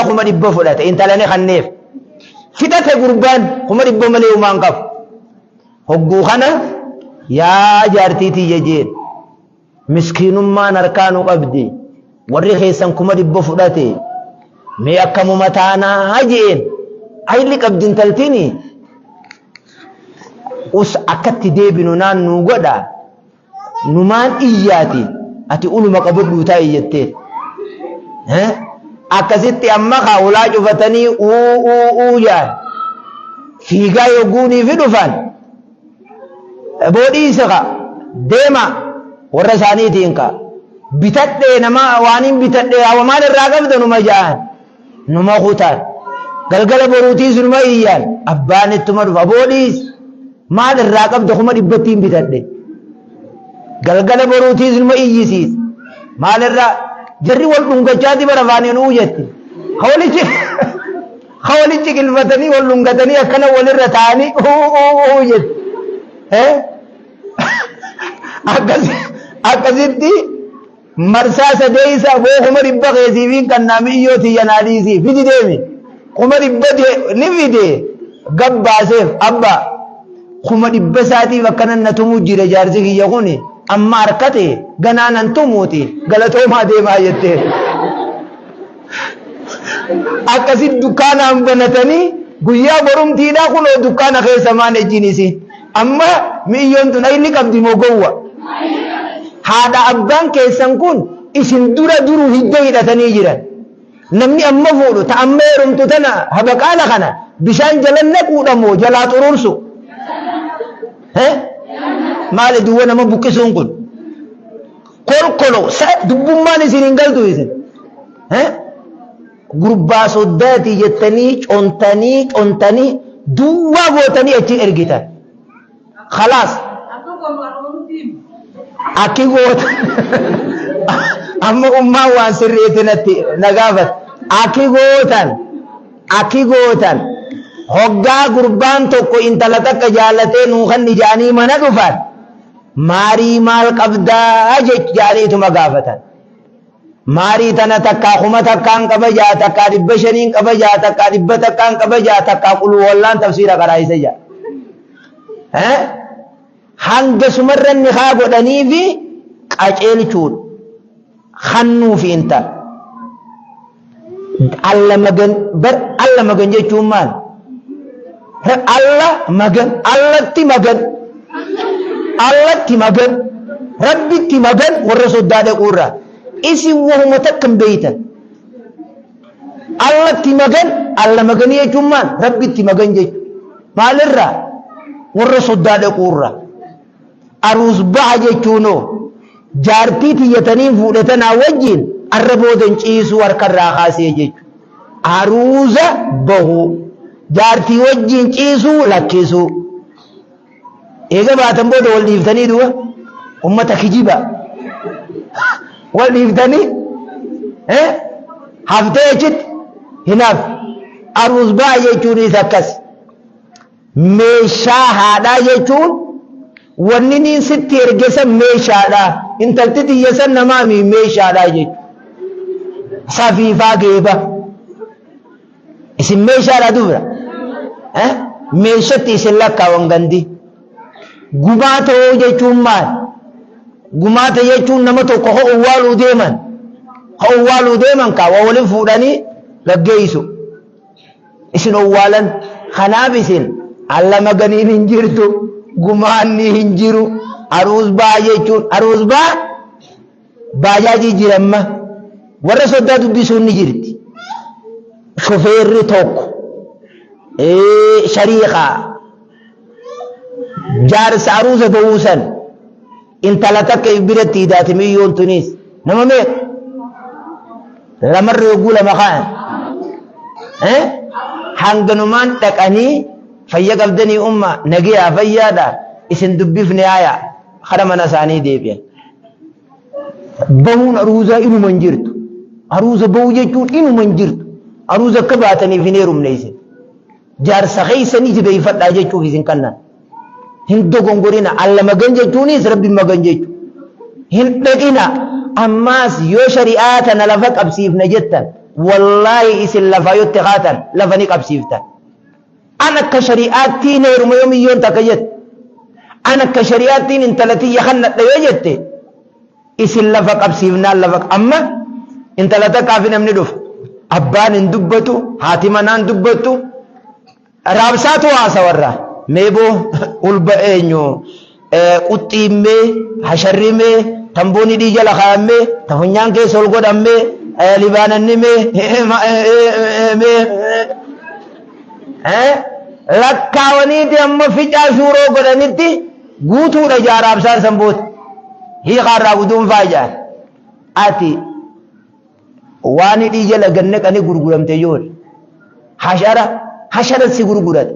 100,000 fudhate intala ni kanneef. Fixate gurbaan 100,000 malee humaa hin qabu. Hogguu kana yaa jaartii tiyya jeen miskiinummaan harkaa nu qabdi warri keessan 100,000 fudhate mee akkamuma taanaa jeen ayli qabdi intaltini us akkatti deebinu naan nuu godha numaan iyyaati ati uluma qabadhuu taa'i jetteen. Akkasitti amma kaa ulaa cufatanii uu uu uu jaan fiigaa yogguunii fi dhufan boodhiisa ka deema warra isaaniitiin ka bitadhee nama waaniin bitadhee hawa maal irraa qabda numa jaan numa kutaan galgala boruutiis numa iyyaan abbaan ittuma dhufa boodhiis maal irraa qabda 100,000ttiin bitadhe galgala boruutiis numa iyyisiis maal irraa jarri wal dhungachaati bara afaaniin uu jetti ka walitti qilfatanii wal dhungatanii akkana walirra taa'anii uu uu uu jetti akkasitti Marsaa sadeeysa boo 100,000 kee siifiin kannaa mi'iyyoo tiyya naa dhiisii fidi deemi 100,000 ni fide gabbaaseef abba 100,000 isaatiif akkanan na tumuu jira jaarsi kiyya kuni amma harkate ganaa nan tumuuti galatoomaa deemaa jettee akkasi dukkaanaan banatanii guyyaa borumtiidhaa kunoo dukkaana keessa maan ejjiin isiin amma mi'iyyoon tun ayli qabdi moo gowwa haadha abbaan keessan kun isin dura duruu hidda hidhatanii jiran namni amma fuudhu ta amma heerumtu tana habaqaala kana bishaan jala naquudha moo jalaa xurursu maali duwwa nama buqqisuun kun Kolkolo sa dubbummaan isin hin galtu isin. Gurbaa soddaati jettanii contanii contanii duwwaa gootanii achi ergitan. Khalaas. Akki goota amma ummaan waan sirriitti natti na gaafat. Akki gootan akki gootan hoggaa gurbaan tokko intala takka jaalatee nuu kanni ja'anii mana dhufan. Maarii maal qabdaa jedhaniituma gaafatan. Maarii tana takkaa 1000n qaba jaa, takkaa 500n qaba jaa, takkaa 100n qaba jaa, takkaa qulhuwallaan tafsiira qaraayisa jaa. Hanga sumarra nikaa godhaniifi qaceelchuudha. Kannuufi intala. Alla magan bar alla magan jechuun maal? Alla magan allatti magan allatti magan rabbitti magan warra soddaa dhaquurraa isin wahuma takka hin beeytan. Allatti magan alla maganii jechuun maal? Rabbitti magan jechuudha. Maalirraa? Warra soddaa dhaquurraa. Aruus baha jechuunoo jaartii tiyya taniin fuudhe tanaa wajjiin arra booda hin ciisuu harkarraa kaasee jechu. Aruuza bahuu. Jaartii wajjiin ciisuu lakkisuu. Eega baatan booda wal dhiiftanii duuba ummata kijiba. Wal dhiiftanii haftee achitti hin hafu. Aruus baha jechuunis akkas. Meeshaa haadhaa jechuun wanni niin sitti erge san meeshaadha. Intalti tiyya san namaa mii meeshaadha jechuudha. Safiifaa geeba. Isin meeshaadha dubra. Meeshatti isin lakkaawan gandi. Gumaa ta'uu jechuun maal? Gumaata jechuun nama tokko ka owwaaluu deeman. Ka owwaaluu deeman kaa waa waliin fuudhanii gaggeessu. Isin owwaalan kanaaf isin alla maganiin hin jirtu gumaanni hin jiru aruus baa jechuun aruus baa baajaajii jiramma warra soddaa dubbisuun ni jirti shofeerri tokko shariiqaa jaarsa aruusa bahuu san Intala takka if biratti idaate miyyoon tuniis nama meeqa? Lamarra yogguu lama ka'an. Hanganumaan dhaqanii fayya qabdanii umma nagiyaa fayyaadha isin dubbifne haaya kara mana isaanii deebi'an. Bahuun aruuzaa inuma hin jirtu. Aruuza bahuu jechuun inuma hin jirtu. Aruuza akka baataniif hin heerumne isin. Jaarsa keessanii jabeeffadhaa jechuuf isin kannan. Hin dogongorina. Alla magan jechuunis Rabbi magan jechu. Hin dhaqina. Ammaas yoo shari'aa tana lafa qabsiifna jettan Wallaahi isin lafaa yoo itti kaatan lafa ni qabsiiftan. An akka shari'aattiin heeruma yoo miyyoon takka jette. An akka shari'aattiin intala tiyya kannadha yoo jette isin lafa qabsiifnaan lafa amma intala takkaafi namni dhufa. Abbaan hin dubbatu, haati manaan dubbattu, raabsaatu haasawarraa. Meeboo ulba eenyu quxxiimmee, hasharrimee, tamboon hidhii jala kaa'ammee, ta funyaan keessa ol godhammee, libaanannimee, mee lakkaawaniiti amma ficaa shuuroo godhanitti guutuudha jaa raabsaan san booda. Hiikaarraa guduunfaa jaa. Ati waan hidhii jala gad naqanii gurguramte ijoole. Hashara hashara si gurguran.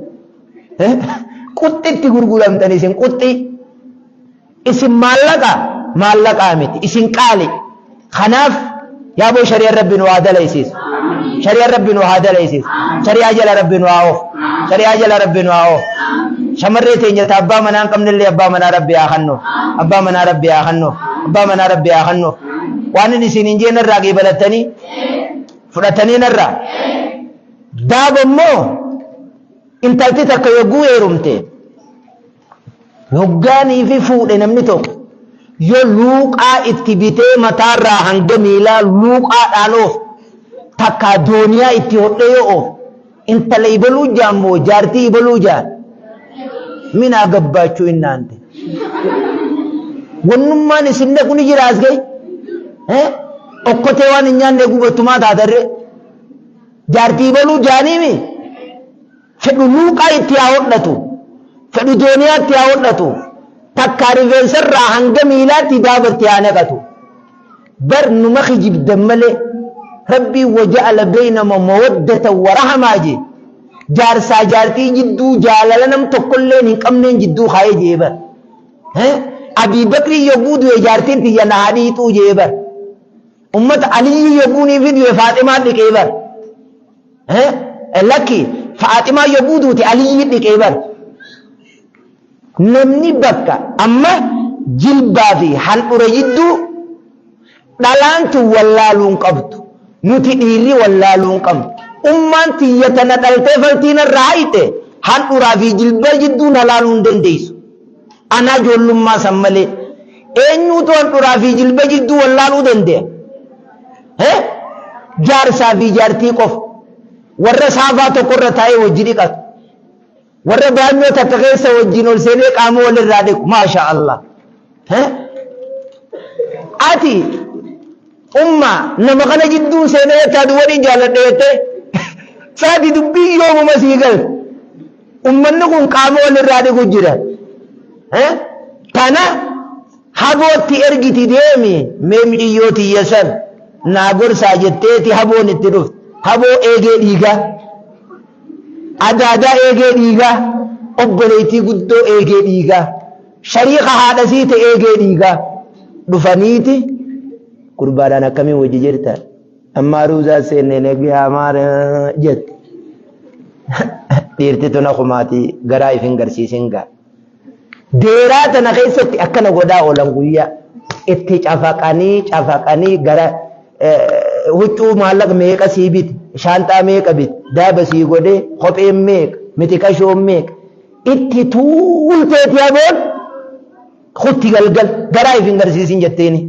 Quxxitti gurguramtan isin quxxii. Isin maallaqa maallaqaa miti isin qaali. Kanaaf yaaboo shari'aan rabbi nu haa dalaysiisu. Shari'aan rabbi nu haa dalaysiisu. Shari'aa jala rabbi nu haa oofu. Shari'aa jala rabbi nu haa oofu. Shamarree teenya ta abbaa manaa hin qabnellee abbaa manaa rabbi haa kennuuf. Abbaa manaa rabbi haa kennuuf. Abbaa manaa rabbi haa kennuuf. Waan inni isin hin jeen irraa qeebalattanii fudhatanii narraa. Daaba immoo intalti takka yogguu heerumte hoggaanii fi fuudhe namni tokko yoo luuqaa itti bitee mataarraa hanga miilaa luuqaadhaan oofu takkaa dooniyaa itti hodhee yoo oofu intala ibaluu jaan moo jaartii ibaluu jaan minaa gabbaachuu innaante. Wannummaan isin dhaqu ni jira as gahi. Okkotee waan hin nyaanne gubattumaa taatarree. Jaartii ibaluu jaaniimi fedhu luuqaa itti haa hodhatu. Fedhu dooniyaa itti haa hodhatu. Takkaa rifeensarraa hanga miilaatti daabatti haa naqatu. Bar numa kijibdan malee Rabbiin waja'ala beynama mawaddatan wa rahamaa jee. Jaarsaa jaartii jidduu jaalala nam tokkolleen hin qabneen jidduu kaayee jee bar. Abii Bakrii yogguu du'e jaartiin tiyya na haa dhiixuu jee bar. Ummata Aliyyi yogguu niifi du'e Faaximaan dhiqee bar. Lakki Faaximaan yogguu duute Aliyyi dhiqee bar. Namni bakka amma jilbaa fi handhura jidduu dhalaan tun wallaaluu hin qabdu. Nuti dhiirri wallaaluu hin qabnu. Ummaan tiyya tana dhaltee faltii narraa hayxe handhuraa fi jilba jidduu na laaluu hin dandeessu. Anaa ijoollummaa san malee. Eenyuutu handhuraa fi jilba jidduu wallaaluu dande'a? Jaarsaa fi jaartii qofa. Warra saafaa tokkorra taa'ee wajji dhiqatu. Warra baanyoo takka keessa wajjin ol seenee qaama walirraa dhiqu. Maasha Allah. Ati umma nama kana jidduu seenee jettaa duwwaniin jaalladhe jettee saati dubbii yoomuma sii galte. Ummanni kun qaama walirraa dhiqu jira. Tana habootti ergiti deemi mee mi'iyyoo tiyya san naa gorsaa jetteeti haboon itti dhufte. Haboo eegee dhiigaa. Adaadaa eegee dhiigaa, obboleettii guddoo eegee dhiigaa, shariika haadha sii ta'e eegee dhiigaa dhufaniiti gurbaadhaan akkamiin wajji jirta amma aruuzaa seenne nagaa maal jette. Dhiirti tun akumaati garaa if hin garsiisin gaa. Deeraa tana keessatti akkana godhaa oolan guyyaa itti cafaqanii cafaqanii gara huccuu maallaqa meeqa sii bite shaanxaa meeqa bite daaba sii godhee kopheen meeqa mitiqashoon meeqa itti tuulteeti haboon kutti galgal garaa if hin garsiisin jetteeni.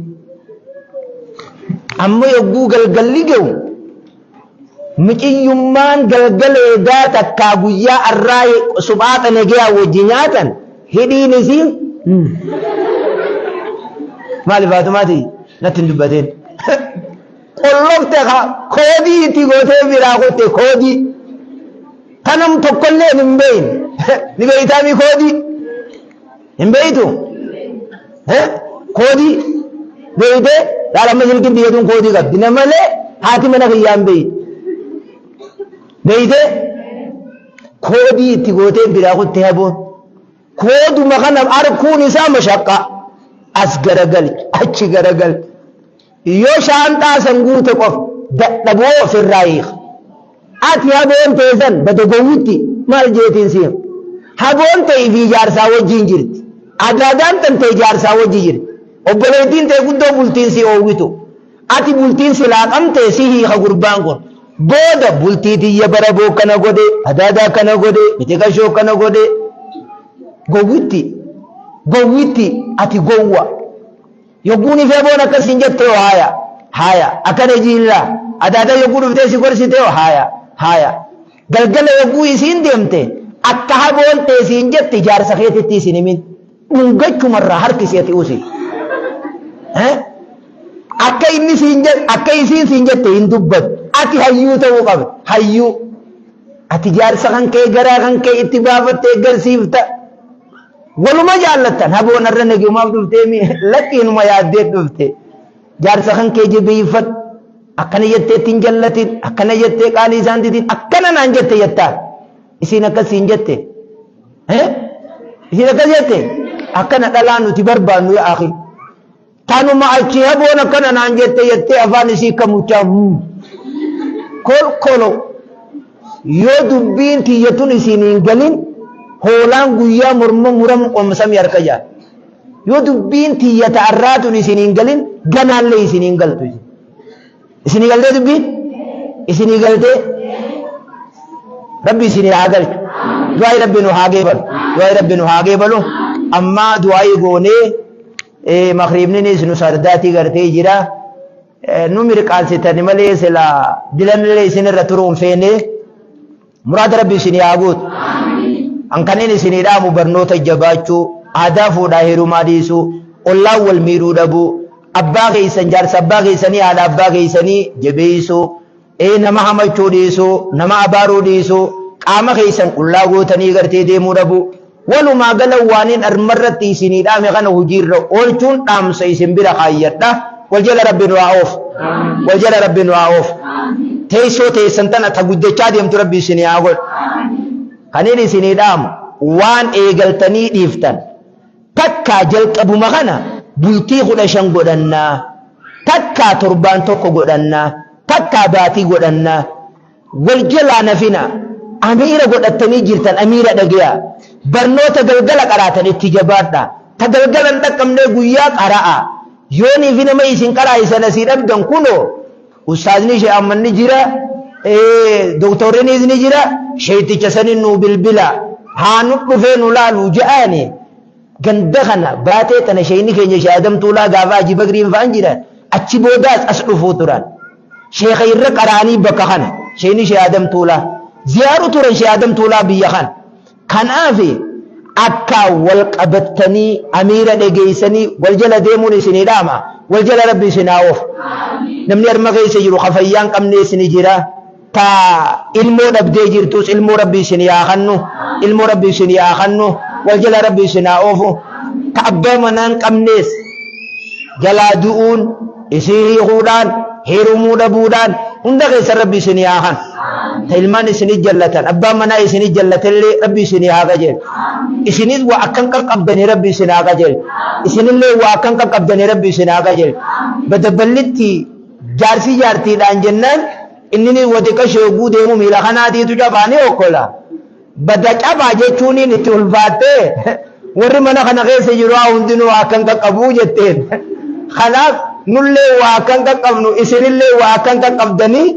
Amma yogguu galgalli ga'u Miciyyummaan galgala edaa takkaa guyyaa arraa suphaaxa negeyaa wajji nyaatan hidhiin isii maali faatumaati natti hin dubbateen qollofte ka koodii itti gootee biraa kutte koodii tanam tokkollee hin beeyne ni beeytaami koodii Hin beeytu? Koodii beeytee laala amma silkiin tiyya tun koodii qabdi. Na malee haati mana kiyyaa hin beeytu. Beeytee koodii itti gootee biraa kutte haboon. Kooduma kana arkuun isaa mashaqqaa. As garagali achi garagali. Yoo shaanxaa san guute qofa dadhaboo ofirraa hiika. Ati haboon tee san bada gowwitti maal jeetiin siim. Haboon tee ifii jaarsaa wajjiin jirti. Adaadaan tan tee jaarsaa wajji jirti. Obboleettiin tee guddoo bultiin si oowwitu. Ati bultiin silaa qabte si hiika gurbaan kun. Booda bultii tiyya bara boo kana godhe, adaadaa kana godhe, mitiqashoo kana godhe. Gowwitti, gowwitti ati gowwa. Yogguun ifee boon akkas hin jette hoo haaya, haaya, akkana jiilla. Adaadaa yogguu dhuftee si gorsite hoo haaya, haaya. Galgala yogguu isiin deemte akka haboon tee siin jette jaarsa keetitti isin himin. Dhungachumarraa harkisi ati usi. Akka inni siin jedhe, akka isiin siin jette hin dubbattu. Ati hayyuu ta'uu qabda. Hayyuu. Ati jaarsa kan kee garaa kan kee itti baafattee garsiifta. Waluma jaallattan haboon har'a nagumaaf dhuftee mi lakkiinuma yaaddee dhufte. Jaarsa kan kee jabeeffadhu. Akkana jettee ittiin jallatin, akkana jettee qaalii isaan didin, akkana naan jette jettaan. Isiin akkas siin jette. Isiin akkas jette. Akkana dhalaa nuti barbaannu yaa akhi. Tanuma achi haboon akkana naan jette jettee afaan isii akka muchaa kolkolo. Yoo dubbiin tiyya tun isin hin galin hoolaan guyyaa morma muramu qomsami harka jaa. Yoo dubbiin tiyya ta'arraa tun isin hin galin ganaallee isin hin galtu. Isinii galtee dubbiin? Isinii galtee? Rabbi isinii haa galchu. Du'aayi Rabbi nu haa geebalu. Du'aayi Rabbi nu haa geebalu. Ammaa du'aayi goonee makriibninis nu sardaatii gartee jira. Nu mirqaansitani malee sila dilanillee isinirra turuu hin feene. Muraada Rabbi isinii haa guutu. An kanneen isinii dhaamu barnoota jabaachuu, aadaa fuudhaa heerumaa dhiisuu, ollaan wal miidhuu dhabuu, abbaa keessan jaarsa abbaa keessanii haadha abbaa keessanii jabeessuu, ee nama hamachuu dhiisuu, nama abaaruu dhiisuu, qaama keessan qullaa gootanii gartee deemuu dhabuu. Walumaa gala waaniin armarratti isinii dhaame kana hojiirra oolchuun dhaamsa isin bira kaayyadha. Wal jala Rabbi nu haa oofu. Wal jala Rabbi nu haa oofu. Teessoo teessan tana ta guddachaa deemtu Rabbi isinii haa godhu. Kaniin isinii dhaamu waan eegaltanii dhiiftan takkaa jalqabuma kana bultii 15 godhannaa, takkaa torbaan tokko godhannaa, takkaa baatii godhannaa. Wal jalaa nafina. Amiira godhattanii jirtan amiira dhageyaa. Barnoota galgala qaraatan itti jabaadha. Ta galgala hin dhaqqabnee guyyaa qara'a. Yoonii fi nama isin qaraa'isan asii dhabdan kunoo ustaazni ishee amma ni jira, doktorrinis ni jira, sheeyticha sanin nuu bilbila. Haa nu dhufee nu laalu ja'aani. Ganda kana baatee tana sheeyni keenya Shee Adam Tuulaa gaafa Haji Bakriin fa'an jiran achi boodaas as dhufuu turan. Sheekha irra qara'anii bakka kana sheeyni Shee Adam Tuulaa ziyaaru turan Shee Adam Tuulaa biyya kana. Kanaaf akka wal qabattanii amiira dhageessanii wal jala deemuun isinii dhaama. Wal jala Rabbi isin haa oofu. Namni harma keessa jiru ka fayyaa hin qabnees ni jira. Ta ilmoo dhabdee jirtus ilmoo Rabbi isinii haa kannu. Ilmoo Rabbi isinii haa kannu. Wal jala Rabbi isin haa oofu. Ta abbaa manaa hin qabnees jalaa du'uun isii hiikuudhaan heerumuu dhabuudhaan hunda keessan Rabbi isinii haa kannu. Ta ilmaan isinii jallatan abbaan manaa isinii jallatellee Rabbi isinii haa qajeelu. Isinis waa akkan qaqqabdanii Rabbi isin haa qajeelu. Isinillee waa akkan qaqqabdanii Rabbi isin haa qajeelu. Badaballitti jaarsi jaartiidhaan jennaan inni wa xiqqasho yogguu deemu miila kanaatiitu cabaa ni okkola. Bada cabaa jechuuniin itti ulfaattee warri mana kana keessa jiru haa hundinuu waa akkan qaqqabuu jetteen. Kanaaf nullee waa akkan qaqqabnu isinillee waa akkan qaqqabdanii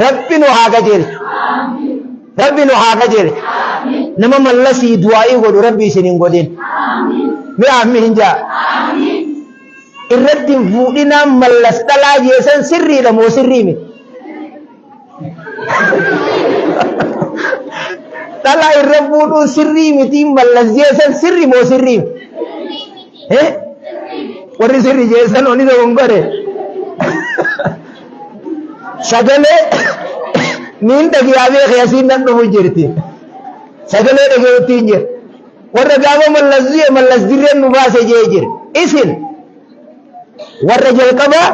Rabbi nu haa qajeelchu. Rabbi nu haa qajeelchu. Nama mallasii du'aa'ii godhu Rabbi isin hin godhin. Mi'a ammiin jaa. Irratti hin fuudhinaa Mallas dhalaa jeesan sirriidha moo sirrii miti? Dhalaa irra fuudhuun sirrii miti Mallas jeesan sirri moo sirrii miti? Eh? Warri sirri jeesan oni dogongore. Sagalee niin dhagiyaa beekee asiin nan dhufu jirti. Sagalee dhaga'utti hin jiru. Warra gaafa Mallas du'e Mallas dirreen nu baase jee jira. Isin warra jalqabaa